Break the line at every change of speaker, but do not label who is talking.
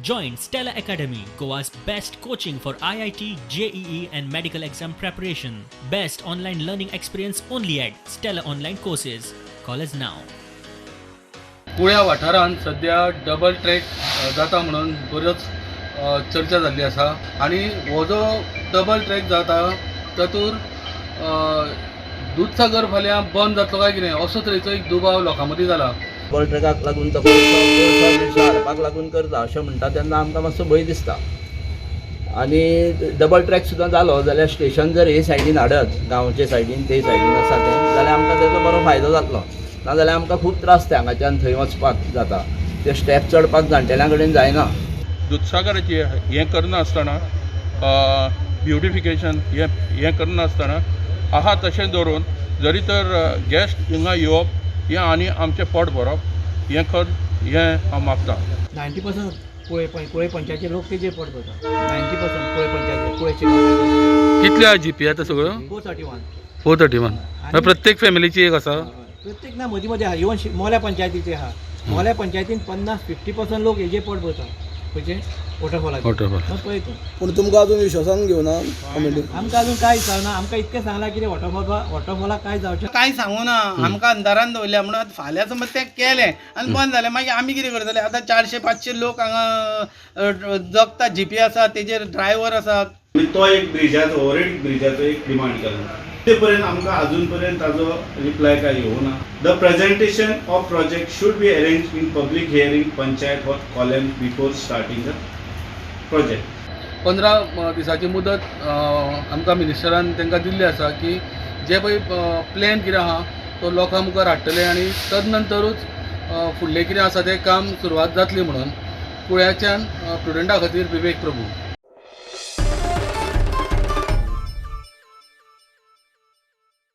Join Stella Academy, Goa's best coaching for IIT, JEE, and medical exam preparation. Best online learning experience only at Stella Online Courses. Call us now.
कुळ्या वाठारांत सद्या double track जाता म्हणून बऱ्योच चर्चा जाल्ली आसा आनी हो जो डबल ट्रॅक जाता तातूंत दुदसागर फाल्यां बंद जातलो काय कितें असो तरेचो एक दुबाव लोकां मदीं जाला.
डबल ट्रॅकाक लागून तो कोळसो बिळसो हाडपाक लागून करता अशें म्हणटा तेन्ना आमकां मातसो भंय दिसता. आनी डबल ट्रॅक सुद्दां जालो जाल्यार स्टेशन जर हे सायडीन हाडत, गांवचे सायडीन ते सायडीन आसा तें, जाल्यार आमकां तेजो बरो फायदो जातलो. नाजाल्यार आमकां खूब त्रास ते हांगाच्यान थंय वचपाक जाता, ते स्टेप चडपाक जाणटेल्यां कडेन जायना.
दुदसागराची हें करनासतना, ब्युटिफिकेशन हें हें करनासतना आहा तशें दवरून जरी तर गॅस्ट हिंगा येवप हें आनी आमचें पोट भरप हें कर हें हांव मागतां.
90% कुळे कुळे पंचायतीचे लोक तेजेर पोट भरता. 90% कुळे पंचायती, कुळेचे गांवाचे.
कितल्या जीपी आतां सगळ्यो?
431.
431. प्रत्येक फॅमिलीची एक आसा?
प्रत्येक ना, मदीं मदीं आहा. इवन मोल्या पंचायतीचे आहा. मोल्या पंचायतीन 50, 50% लोक हेजे पोट भरता. खंयचे? वॉटरफॉलाचे.
वॉटरफॉल.
मग पळय तूं.
पूण तुमकां अजून विश्वासान घेवना कमिटी?
आमकां अजून कांय विचारना. आमकां इतकें सांगलां कितें वॉटरफॉल, वॉटरफॉलाक कांय जावचें
कांय सांगू ना. आमकां अंधारान दवरल्या. म्हणून आतां फाल्यां समज तें केलें आनी बंद जालें, मागीर आमी कितें करतले? आतां 400 500 लोक हांगा जगता. जीपी आसा, तेजेर ड्रायव्हर आसा.
आनी तो एक ब्रिजाचो, ओवरहेड ब्रिजाचो एक डिमांड केला. ते पर्यंत आमकां अजून पर्यंत ताजो रिप्लाय काय येवना. The presentation of project should be arrange in public hearing, panchayat hall, Collem, before starting the project.
15 दिसाची मुदत आमकां मिनिस्टरान तांकां दिल्ली आसा की जे पळय प्लॅन कितें आहा तो लोकां मुखार हाडटले आनी तदनंतरूच फुडलें कितें आसा तें काम सुरवात जातली म्हणून. कुळ्याच्यान प्रुडंटा खातीर विवेक प्रभू.